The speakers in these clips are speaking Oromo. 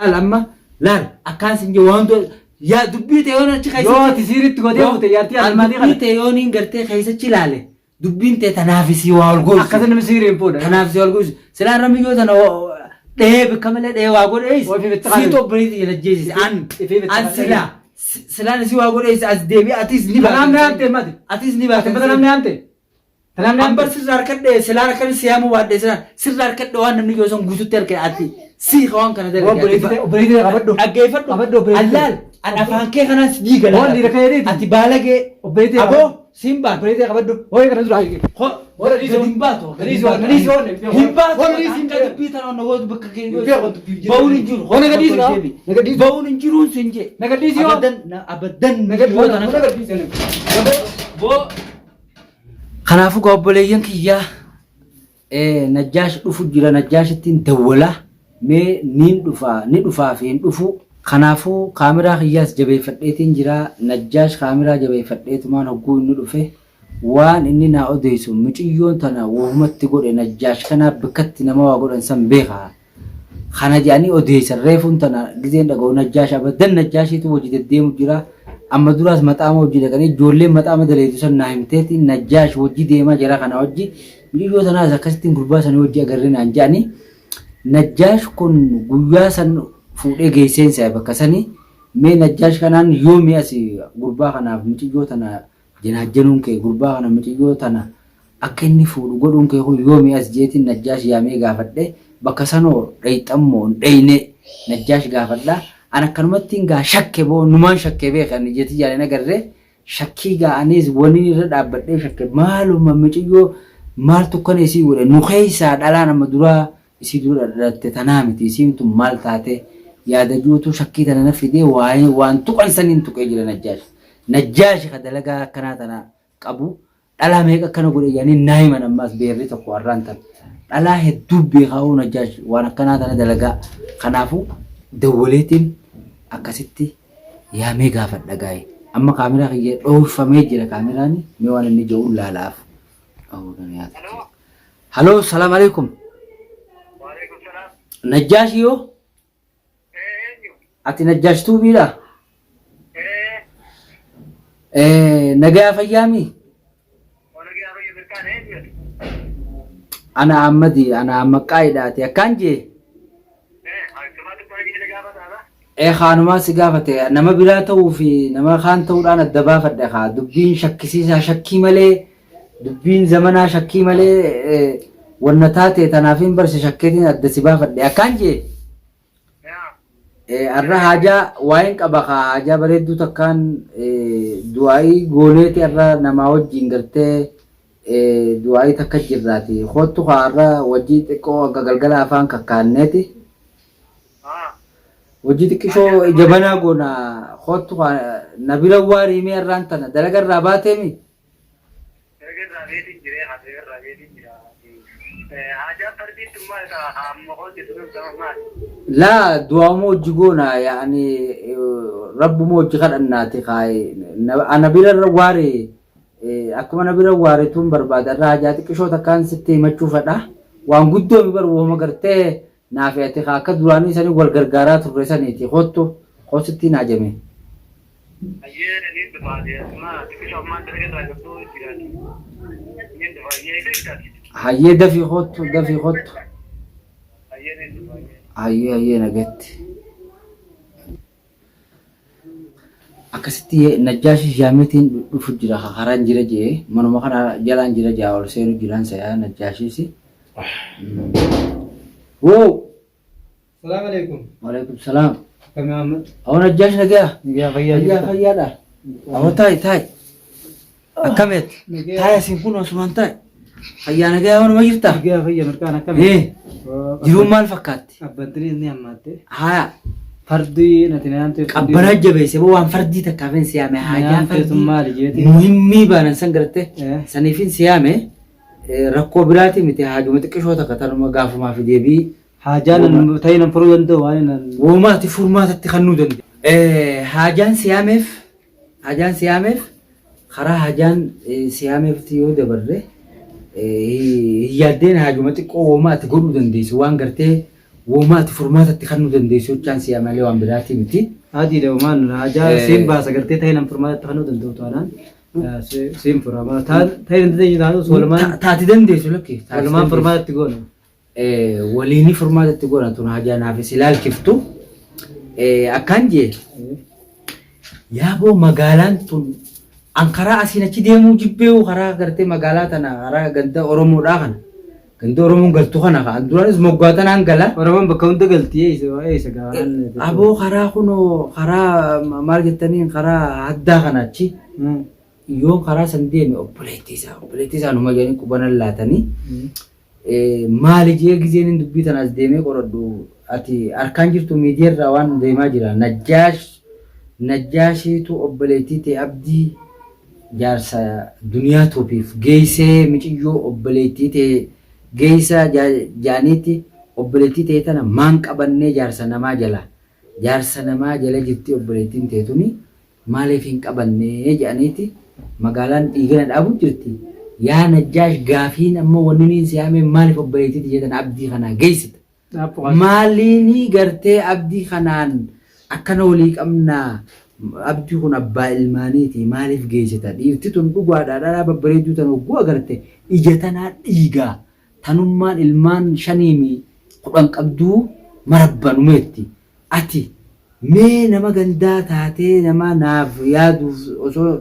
Laal amma laal akkaan sin jee waan yaa dubbii ta'e yoon achi keessatti. Yoo ati siiritti godhee fuute jaartii almaatii kana. Dubbii ta'e yoon hin gartee keessachi ilaale dubbiin ta'e tanaaf isii waa ol goolchu. Akkasa namni siiriin fuudha. Tanaaf isii ol goolchu. Silaa irra miyyoo tana dhehee bikka malee dhehee waa godhees. Sii obboleetti jala jeesise an an silaa silaan isii waa godhees as deebi'e atis ni baata. Tanaaf na yaamte mati. Atis ni baata. Tanaaf na yaamte. Tanaaf na Ambar sirra harkadhe silaan akkan siyaamuu baadhe silaan sirra harkadhe waan namni yoo san guututti harke ati sii ka waan kana dalage. Obboleetti ta'e obboleetti ta'e qabadhu. Dhaggeeffadhu. Qabadhu obboleetti ta'e. Allaal an afaan kee kanaan si diiga Waan dhiira kee jedheeti. Ati baalagee. Obboleetti ta'e Aboo siin baatu. Obboleetti ta'e qabadhu. Hooyi kana dura. Ho Warra dhiisoo. gadi hin baatu. Gadi dhiisoo. Gadi dhiisoo. Hin baatu. Warra dhiisoo. Hanga dubbii tana onna gootu bakka kee. Hin beeku dubbii jira. Ba'uun hin jiru. Hoo na gadi dhiisoo. Na gadi dhiisoo. Ba'uun hin jiruun siin jee. Na gadi dhiisoo. Abaddan abaddan. Na gadi dhiisoo. Na gadi dhiisoo. Boo. Kanaafuu gaa obboleeyyan kiyyaa Najjaash dhufu jira Najjaashittiin dawwala mee niin dhufa ni dhufaa fi hin dhufu. Kanaafuu kaamiraa kiyyaas jabeeffadheetiin jira Najjaash kaamiraa jabeeffadheetumaan hogguu inni dhufe waan inni naa odeessu miciyyoon tana wahumatti godhe Najjaash kanaa bikkatti nama waa godhan san beeka Kana jedhanii odeessan reefuun tana gizeen dhaga'u Najjaash abadan Najjaashiitu wajji deddeemu jira. Amma duraas maxaama wajji dhaqanii ijoolleen maxaama daleetu san naa himteeti Najjaash wajji deemaa jara kana wajji micuyyoo tanaas akkasittiin gurbaa sanii wajji agarre naan jedhanii Najjaash kun guyyaa san fuudhee geesseen se'a bakka sanii mee Najjaash kanaan yoomi asi gurbaa kanaaf micuyyoo tana Janaajjanuun kee gurbaa kana miciyyoo tana akka inni fuudhu godhuun kee kun yoomi as jeetiin Najjaash yaamee gaafadhe bakka sanoo dheyxan moo hin dheyne Najjaash gaafadha an akkanumattiin gaa shakke boo numaan shakke beeki an ija tiyyaan hin agarre shakkii gaa aniis waniin irra dhaabbadhee shakke maaluma miciyyoo maaltu akkana isii godhe nu keessaa dhalaan amma duraa isii dura dhadhalatte tanaa miti isiin tun maal taate yaada juutu shakkii tana na fidee waa'ee waan tuqan saniin tuqee jira Najjaash. Najjaashi ka dalagaa akkanaa tana qabu dhalaa meeqa akkana godhe jedhanii naa himan ammaas beerri tokko har'aan tana. Dhalaa hedduu beekaa hoo Najjaash waan akkanaa tana dalagaa. Kanaafuu dawwaleetiin akkasitti yaamee gaafadha gaa'e. Amma kaameraa kiyya dhoofamee jira kaameraani mee waan inni jedhu laalaaf. Haloo salaam alaikum. Waalaikum salaam. Najjaash yoo Eenyu? ati Najjaash tuubiidha? Ee, Nagayaa fayyaami? Walagaa fayya mirkaan eenyu? Ana Ahmadi ana Maqqaayidha ati akkaan jee? Ee, akkamatti baay'ee gaafataadha. Ee kaanumaa si gaafate nama biraa ta'uu fi nama kaan ta'uudhaan adda baafadhe kaa dubbiin shakkisiisaa shakkii malee Dubbiin zamanaa shakkii malee wanna taate tanaafiin barse shakkeetiin adda si baafadhe akkaan jee arra haajaa waa'een qaba kaa haajaa bareedduu takkaan du'aa'ii gooneeti arra namaa wajjiin gartee du'aa'ii takka jirraati koottu kaa arra wajjii xiqqoo hanga galgala afaan kakkaanneeti wajjii xiqqishoo jabanaa goona koottu kaa na bira waariimee arraan tana dalaga irraa baateemi. Erga irraa beetiin jiree haa irraa beetiin jira. Haajaa fardiitti maal ta'a amma hojjetu nama maali? Laa du'auma hojii goona yaani rabbuma hojii kadhannaati kaaye ana bira irra waare akkuma na bira waare tun barbaada irra hajaa xiqqishoo takkaan sitti himachuu fedha waan guddoo mi bar wooma gartee naafi ati kaa akka duraanii sanii wal gargaaraa turre saniiti koottu koo sitti hin haajame. Hayyee niin dhufa ati asuma xiqqishoo ammaan dalaga irraa galtuu jiraati. Niin dhufa hayyee isa ibsaati. Hayyee dafii koottu dafii koottu. Hayyee niin dhufa hayyee. Hayyee hayyee nagatti. Akkasitti Najjaashi Shaametiin dhufu jira karaan jira jee manuma kana jalaan jira jaa ol seenu jiraan sayaa Najjaashiisi. Woo! Salaam alaikum. Waalaikum salaam. Akkami Ahmad? Awwa Najjaash nagaya? Nagaya fayyaa Fayyaa jirta? fayyaadha. Awwa taa'i taa'i. Akkameet? Nagaya. Taa'i asiin kun osumaan taa'i. Fayyaa nagaya waanuma jirta? Nagaya fayya mirkaan akkami? Ee, jiruun maal fakkaatti? Qabbantiniis ni hammaatte. Haya, Fardi nati na yaamteef qabbanaa jabeesse boo waan fardii takkaafin si yaame haajaa yaamte sun fardii maali jeeti? muhimmii baanan san garte Eh. saniifin si yaame rakkoo biraatii miti haajuma xiqqishoo takka tanuma gaafumaa fi deebii Haajaan nan ta'ee nan furuu danda'u waan nan Woomaati furmaatatti kannuu danda'u. Haajaan si yaameef Hajaan si yaameef karaa hajaan si yaameefti yoo dabarre hin yaaddeen haajuma xiqqoo wooma ati godhuu dandeessu waan gartee Wooma ati furmaata itti kennuu dandeessu jechaan si'a malee waan biraatii miti. Adiidha homaan hajaa siin baasa gartee ta'ee nan furmaata itti kennuu danda'u taanaan siin furama. Ta'ee hin dandeenyu taanus walumaan Taati dandeessu lakki. Walumaan furmaata itti goona. Waliinii furmaata itti goona tun hajaa naafis ilaalchiftu. Akkaan jee yaaboo magaalaan tun an karaa asiin achi deemuu jibbeewu karaa gartee magaalaa tana karaa ganda Oromoodhaa kana. Ganda Oromoon galtu kana an duraanis moggaa tanaan gala. Oromoon bakka hunda galti eessa eessa gaafaan. Aboo karaa kunoo karaa maal jettaniin karaa haddaa kana achi yoon karaa san deeme obboleettii isaa numa jedhanii qubanan laatanii. Maali jee gizeen hin dubbii tana as deemee qoradhu ati harkaan jirtu miidiyaa irraa waan deemaa jira. Najjaash Najjaashiitu obboleettii tee Abdii jaarsa Duniyaa Tuubiif geeysee miciyyoo obboleettii tee geeysa ja'aniiti obboleettii tee tana maan qabannee jaarsa namaa jala jaarsa namaa jala jirti obboleettiin tee tuni maaliif hin qabannee ja'aniiti magaalaan dhiigana dhaabu jirti yaa Najjaash gaafiin ammoo wanni niin si yaamee maaliif obboleettii tiyya tana Abdii kanaa geeysita? Maaliinii gartee Abdii kanaan akkana walii qabnaa Abdii kun abbaa ilmaaniiti maaliif geessita dhiirti tun dhugaadha dhalaa babbareedduu tan hogguu agarte ija tanaa dhiigaa tanummaan ilmaan shaniimi 10 qabduu marabbanumeetti ati mee nama gandaa taatee nama naaf yaaduuf osoo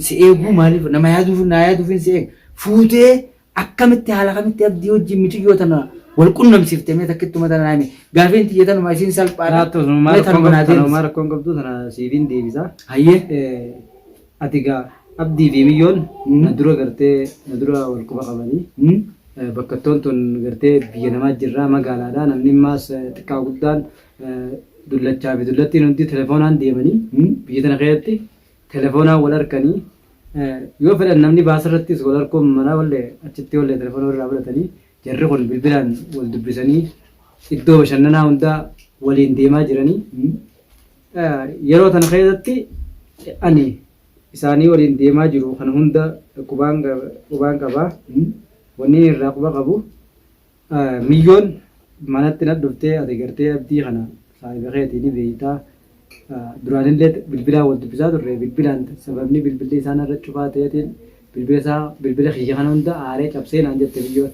si eeguu maaliif nama yaaduuf naa yaaduufin si eega fuutee Akkamitti haala kamitti Abdii wajjin miciyyoo tana wal qunnamsiifte mee takkittuma tana naa himi. Gaafiin tiyya tanuma isiin salphaadha. Laattu tanumaa Mee rakkoon tanuma naa qabdu tanumaa deebisi. rakkoon qabdu tana siifin deebisa. Hayyee. Ati gaa Abdii fi Miyyoon na dura gartee na dura wal quba qabanii. Bakkattoon tun gartee biyya namaa jirraa magaalaadha namni immaas xiqqaa guddaan dullachaa fi dullattiin hundi telefoonaan deemanii biyya tana keessatti telefoonaan wal arkanii Yoo fedhan namni baasa irrattis wal arkuun mana wallee achitti wallee telefoona walirraa fudhatanii jarri kun bilbilaan wal dubbisanii iddoo bashannanaa hundaa waliin deemaa jiranii yeroo tana keessatti ani isaanii waliin deemaa jiru kana hunda qubaan qubaan qabaa wanni irraa quba qabu Miyyoon manatti na dhuftee ati gartee Abdii kana saahiba keeti ni beeyta. Duraanillee bilbilaan wal dubbisaa turre bilbilaan sababni bilbilli isaa narra cufaa ta'eetiin bilbila isaa bilbila kiyya kana hunda aaree cabsee naan jette Miyyoon.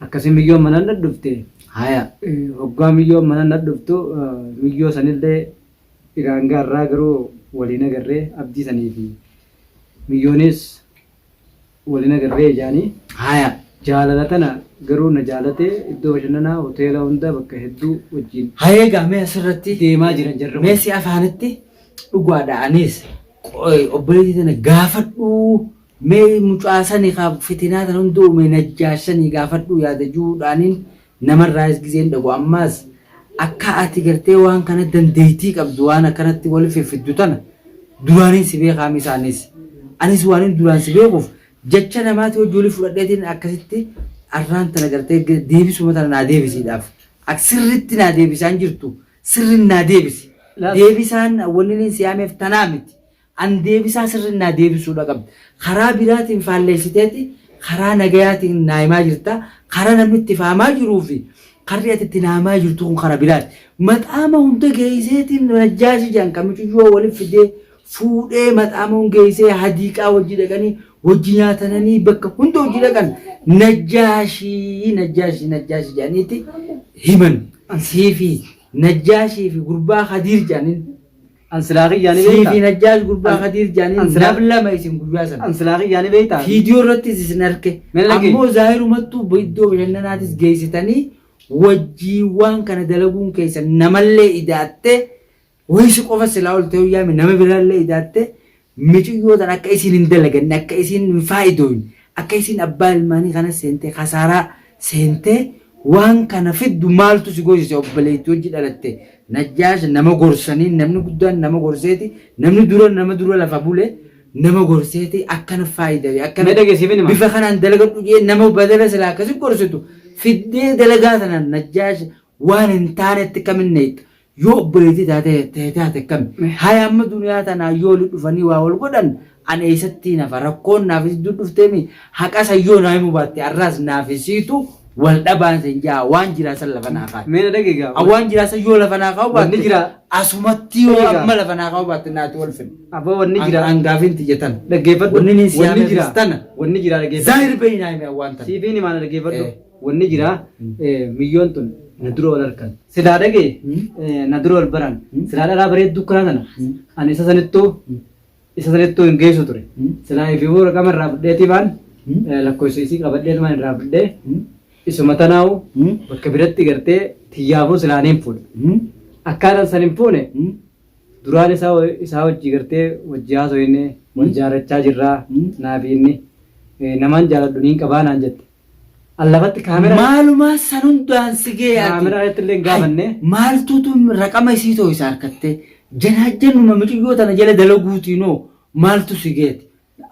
Akkasiin Miyyoon mana na dhufte. Haya. Hoggaa Miyyoon mana na dhuftu Miyyoo sanillee hanga har'aa garuu waliin agarree Abdii sanii fi Miyyoonis Wal hin agarree jaanii. Haya. Jaalala tana garuu na jaalatee iddoo bashannanaa hoteela hunda bakka hedduu wajjiin. Hayee gaa mee asirratti deemaa jiran jarri kun. Mee si afaanitti dhugaadha aniis qoy obboleettii tana gaafadhuu mee mucaa sani ka fitinaa tana hunda uume najjaash sanii gaafadhuu yaada ju'uudhaaniin namarraayis gizeen dhagu ammaas akka ati gartee waan kana dandeeytii qabdu waan akkanatti wali fiffiddu tana duraaniin si beekaami isa anis anis waanin duraan si beekuuf jecha namaati wajji wali fudhadheetiin akkasitti arraan tana gartee deebisuma tana naa deebisiidhaaf ak sirritti naa deebisaan jirtu sirrin naa deebisi deebisaan wanni si yaameef tanaa miti An deebisaa sirrin naa deebisuudha qabda. Karaa biraatiin faalleessiteeti karaa nagayaatiin naa himaa jirta. Karaa namni itti faamaa jiruu fi karri ati itti naa himaa jirtu kun karaa biraati. Maxaama hunda geeyseetiin Najjaashi jedhan kan micuyyoo wali fidee fuudhee maxaama hunda geeysee hadiiqaa wajji dhaqanii wajji nyaatananii bakka hunda wajji dhaqan Najjaashii Najjaashii Najjaashii jedhaniiti himan. Siifi Najjaashii fi gurbaa Khadiir jedhaniin. An silaa kiyyaa ni Sii beektaa? fi Najjaash gurbaa An- Khadiir jedhanii an silaa- nam lama isin guyyaa sana. An silaa kiyyaa ni beektaa? Viidiyoo irrattis isin arke. Mee dhaga'i. Ammoo zaahirumattuu iddoo bashannanaatis geessitanii wajjii waan kana dalaguun keessan namallee idaattee wayisi qofa silaa ol ta'uu yaame nama biraallee idaattee miciyyoo tan akka isin hin dalaganne akka isin hin faayidoyne akka isin abbaa ilmaanii kana seentee kasaaraa seentee waan kana fiddu maaltu si goosise obboleettii hojii dhalatte Najjaash nama gorsanii namni guddaan nama gorseeti namni dura nama dura lafa bule nama gorseeti akkana faayidame akkana Mee dhageessiif hin hima. bifa kanaan dalagadhu jee nama badala silaa akkasi gorsitu fiddee dalagaa sanaan Najjaash waan hin taanetti kamin neeyxa yoo obboleettii taate ta'e taate akkami haya amma duniyaa tanaa yoo walitti dhufanii waa wal godhan an eessattiin hafa rakkoon naaf iddoo dhufteemi haqa san yoo naa himuu baatte arraas naaf isiitu Wal dhabaan sin jaa waan jiraa san lafa naa kaa'i. Mee na dhaga'i gaa. Waan jiraa san yoo lafa naa kaa'u Wanni baatte jira. asumatti yoo Dhaga'i gaa. amma lafa naa kaa'u baatte naati wal finna. Aboo wanni jira. An gaafiin tiyya tana. Dhaggeeffadhu. Wanni niin si Wanni yaameefis jira. tana. Wanni jira dhaggeeffadhu. Zaahir beeynaa hime waan tana. Siifiin himaa na dhaggeeffadhu. Eh. Wanni jira miyyoon tun na dura wal harkan. Silaa dhagaye na dura wal baran. Silaa dhalaa bareedduu kanaa tana. Ani isa sanittuu isa sanittuu hin geessu ture. Silaa ififuu raqama irraa fudheetii baan lakkoofsa isii qabadheetumaan irraa fudhee isuma tanaa'u bakka biratti gartee tiyyaafuu silaa niin fuudha. Akkaataan san hin fuune duraan isaa isaa wajji gartee wajji haasoyne wal jaarachaa jirraa naafi inni namaan jaaladhu niin qabaa naan jette. An lafatti kaamera Maalumaa san hundaan si ga'e ati. Kaameraa irratti illee hin gaafanne. Maaltuutu raqama isii too isa harkattee janaajjanuma micuyyoo tana jala dalaguutiinoo maaltu si ga'eeti.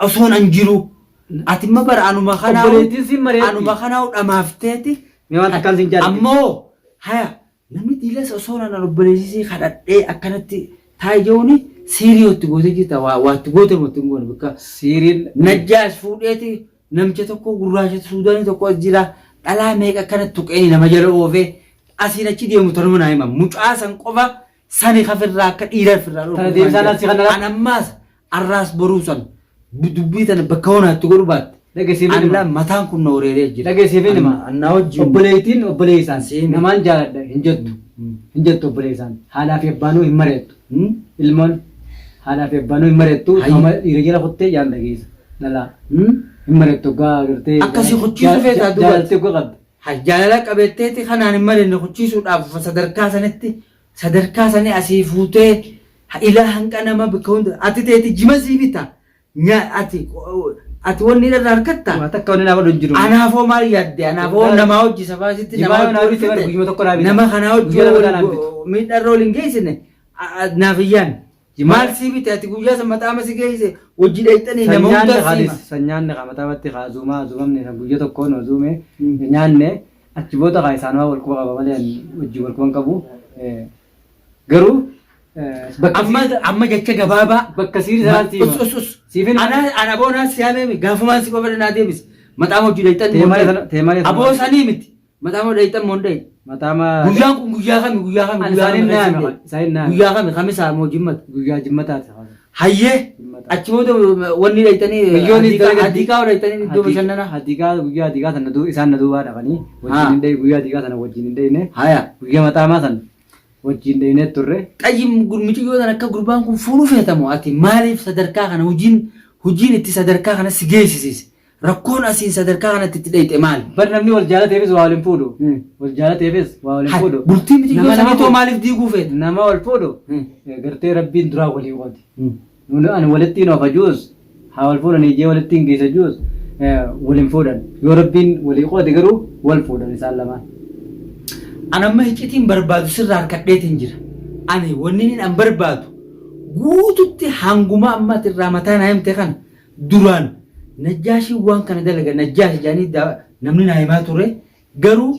Osoon an jiru ati imma bara anuma kanaa Obboleettiin siin mari'atti. anuma kanaa dhamaafteeti. Mee waan takkaan siin jaalladhe. Ammoo haya namni diilas osoo nan obboleessisii kadhadhee akkanatti taa'e jechuun siirii itti gootee jirta waa waa itti goote moo itti hin goone bakka Siiriin Najjaash fuudheeti namicha tokko gurraacha Suudaanii tokko as jira dhalaa meeqa akkana tuqeeni nama jala oofee asiin achi deemu tanuma naa hima mucaa san qofa sani kafirraa akka dhiira firraa Tana deebisaan as si kana An ammaas arraas boruu san dubbii tana bakka honaatti godhu baatte. Dhageessiif hima. Allaa mataan kun na wareeree jira. Dhageessiif hima. Annaa wajjin. Obboleettiin obboleessaan Siimi. namaan jaaladha hin jettu. Hin jettu obboleessaan. Haadhaa fi abbaanuu hin mari'attu. Ilmoon haadhaa fi abbaanuu hin mari'attu. Hayyi. Nama dhiira jala kuttee jaan dhageessa. Dhalaa. Hin mari'attu hoggaa agartee. Akkasii kuchiisuu feetaa duubatti. Jaalaltee hoggaa qabda. Ha jaalala qabeetteeti kanaan hin mari'anne kuchiisuudhaaf sadarkaa sanitti sadarkaa sanii asii fuutee ha ilaa hanqa nama bakka hunda ati teeti jima sii bita nya ati ati wanni irraa harkatta Waa takka wanni naa godhu hin jiru. Anaafoo maal yaadde anaafoo namaa hojii safaasitti Jimaa namaa yoo naa hojii bite bara guyyuma tokko naa bita. nama kanaa hojii Guyyaa lama naa bitu. miidharra waliin geessine naaf iyyaan Jimaa- maal sii bite ati guyyaa san maxaama si geesse hojii dhayxanii San nama nyaanne hunda siima. kaalis san nyaanne kaa mataamatti kaa zuumaa zuumamne san guyya tokkoon zuume nyaanne achi booda kaa isaan waa wal quba qaba malee ani wajjin wal quba hin qabu. Garuu bakka Amma amma jecha gabaabaa bakka siiri sanaan siima. Us us us. Siif hin Ana ana boonaan si yaamee gaafumaan si qofa naa deebise. Maxaama hojii dhayxanii. Teemalee sana- teemalee sana- Aboo sanii miti. Maxaama dhayxan moo hin dhayne. Mataama Guyyaan kun guyyaa kami guyyaa kami Ani guyyaa isaaniin kami naame, keessatti? isaaniin naame. Guyyaa kami kamisaa moo jimmata? Guyyaa jimmataati. Hayyee Jimmata. achi booda wanni dhayxanii Biyyoonni dalaga- hadiiqaa dhayxanii iddoo bashannanaa. Hadiiqaa guyyaa hadiiqaa sana isaan na duubaa dhaqanii wajjin Haa. hin dhayne guyyaa hadiiqaa sana wajjin hin dhayne Haya. guyyaa mataamaa sana wajjin dhaynee turre. Xayyi mucayyoo tana akka gurbaan kun fuudhuu feetamoo ati maaliif sadarkaa kana hojiin hojiin itti sadarkaa kana si geessisiise? Rakkoon asiin sadarkaa kanatti itti dhayxe maali? Bar namni wal jaalateefis waa waliin fuudhu. Wal jaalateefis waa waliin fuudhu. Bultii mucayyoo Nama nama saniitoo fuudhu. maaliif diiguu feeta? Nama wal fuudhu gartee rabbiin duraa walii qoodi. Nuni ani walitti hin oofa juus haa wal fuudhanii jee walitti hin geessa juus wal hin fuudhan. Yoo rabbiin walii qoode garuu wal fuudhan isaan lamaan. An amma iccitiin barbaadu sirraa harkadheetiin jira. Ani wanni inni an barbaadu guututti hanguma amma ati irraa mataa naa himte kana duraan Najjaashiin waan kana dalaga Najjaash jedhanii namni naa himaa ture garuu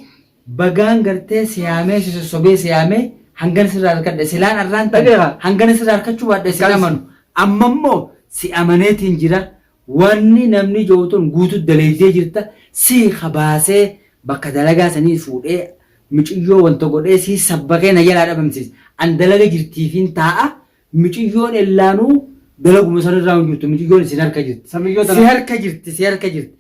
bagaan gartee siyaamee si sossobee siyaamee hangana sirraa harkadhe silaan arraan tan Dhageera. hangana sirraa harkachuu baadhe si Akkas. amanu amma immoo si amaneetiin jira wanni namni jiru tun guutuu daleeydee jirta si kabaasee bakka dalagaa sanii fuudhee miciyyoo wanta godhee si sabbaqee na jalaa dhabamsiise an dalaga jirtiifiin taa'a miciyyoon ellaanuu dalaguma sanirraa hin jirtu miciyyoon isin harka jirti Samiyyoo tana- si harka jirti si harka jirti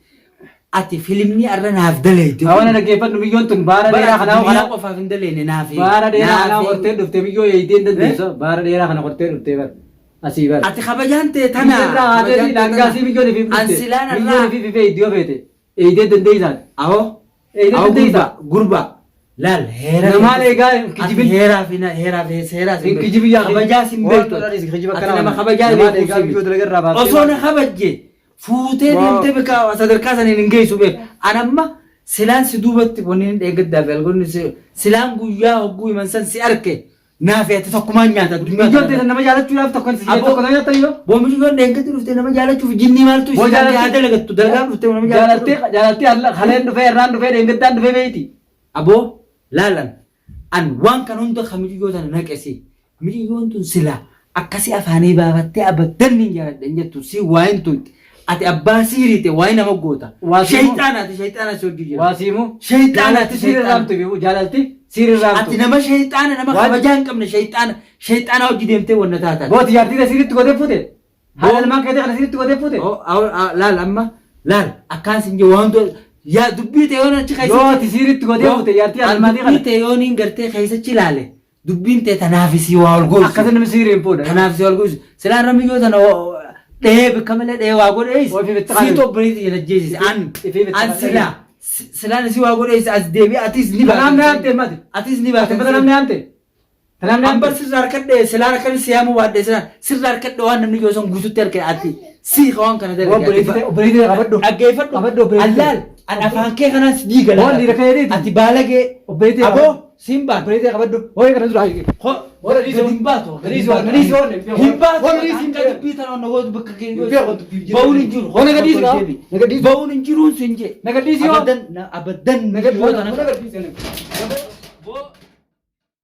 ati filimni arra naaf daleeyde Hawana dhaggeeffadhu miyyoon tun baara dheeraa kanaa duniyaa kana qofaaf hin daleeyne naaf baara dheeraa kanaa naaf- qortee dhufte miyyoo eeyitee hin dandeessu. Baara dheeraa kana qortee dhuftee bar. Asii bar. Ati kabajaan ta'e tana Irraa haatee daangaasii miyyoon ifiif An dhufte. silaan Miyyoon irraa ifiif ifee iddoo feete. Eeyitee dandeessaati. Ahoo. Eeyitee Ahoo dandeessaa. gurbaa gurbaa laal heera. Namaan eegaa hin Ati kijibin. heeraa fi heeraa fi seeraa sin Hin beektu. kijibin yaa Kabajaa sin Waan beektu. tolaa dhiisi, kijiba Ati akkana nama waan. kabajaa Namaan beekuu eegaa si biyyoo miti. dalaga irraa baaftee Osoo na kabajje fuutee Waa. deemtee bika sadarkaa saniin hin geessu beeku. An amma silaan si duubatti wanni inni dheeggaddaa fi algoonni silaan guyyaa hogguu himan san si arke naafi ati tokkumaan nyaata addunyaa Miyyoon kana. teessan nama jaalachuudhaaf tokko Aboo. tokko nama nyaattan yoo. Boombichi yoon dheengatti dhuftee nama jaalachuuf jinnii maaltu Boo isin jaalaltee- haa dalagattu dalagaa dhuftee nama jaalachuuf. Jaalaltee jaalaltee haleen dhufee irraan dhufee dheengaddaan dhufee beeyti. Aboo laalan an waan kan hunda kan mijiyyoo tana naqesi mijiyyoon tun silaa akkasi afaanii baafattee abaddan niin jaaladha hin jettu si waa hin tuyxe Ati abbaa siiriite waa'ee nama goota. Waa siimuu. Shayxaana ati shayxaana si hojii jira. Waa siimuu. Shayxaana Jaalalti siirri raamtu bibu jaalalti siirri raamtu. Ati nama shayxaana nama Waan- kabajaa hin qabne shayxaana shayxaana hojii deemtee wanna taatan. Booti jaartii siiritti godhee fuute. Haadha ilmaan keetii kana siiritti godhee fuute. Oh, laal amma laal akkaan sin jee waan yaa dubbii ta'e yoon achi Yoo ati siiritti godhee fuute jaartii haadha ilmaatii Dubbii kana. ta'e yoon hin gartee keessachi ilaale dubbiin ta'e tanaaf si waa ol goosu. Akkasa namni siiriin fuudha. Kanaaf si ol goosu. Silaan rammi yoo tana dhahee bakka malee dhahee waa godhees Ofii bitti si qaali. tobbaniiti jala jeesise an Ifii bitti an qaali. silaa silaan si waa godhees as deebi'e atis ni Kanaaf na yaamte mati. Atis ni Ati baata. kanaaf na yaamte. Kanaaf na Ambar yaamte. sirra harkadhe silaan akkan siyaamuu baadhe silaan sirra harkadhe waan namni yoo san guututti harkadhe ati sii waan kana dalage. Obboleettii obboleettii qabadhu. Dhaggeeffadhu. Qabadhu obboleettii. Allaal an afaan kee kanaan si diiga. Waan dhiira keetiiti. Ati baalagee. Obboleettii Aboo qabadhu. siin baata. Obboleettii qabadhu. Hooyi kana dura. Warra dhiisoo. Gadi hin baatu. Gadi dhiisoo. Gadi dhiisoo. Hin baatu. Warra dhiisoo. Hanga dubbii tana na gootu bakka kee. Hin beeku dubbii jiru. Ba'uun hin jiru. Hoo naga dhiisi kaa. Naga dhiisi. Ba'uun hin jiruun siin jee. Naga dhiisi hoo. Abadan abadan. Naga dhiisi. Naga dhiisi.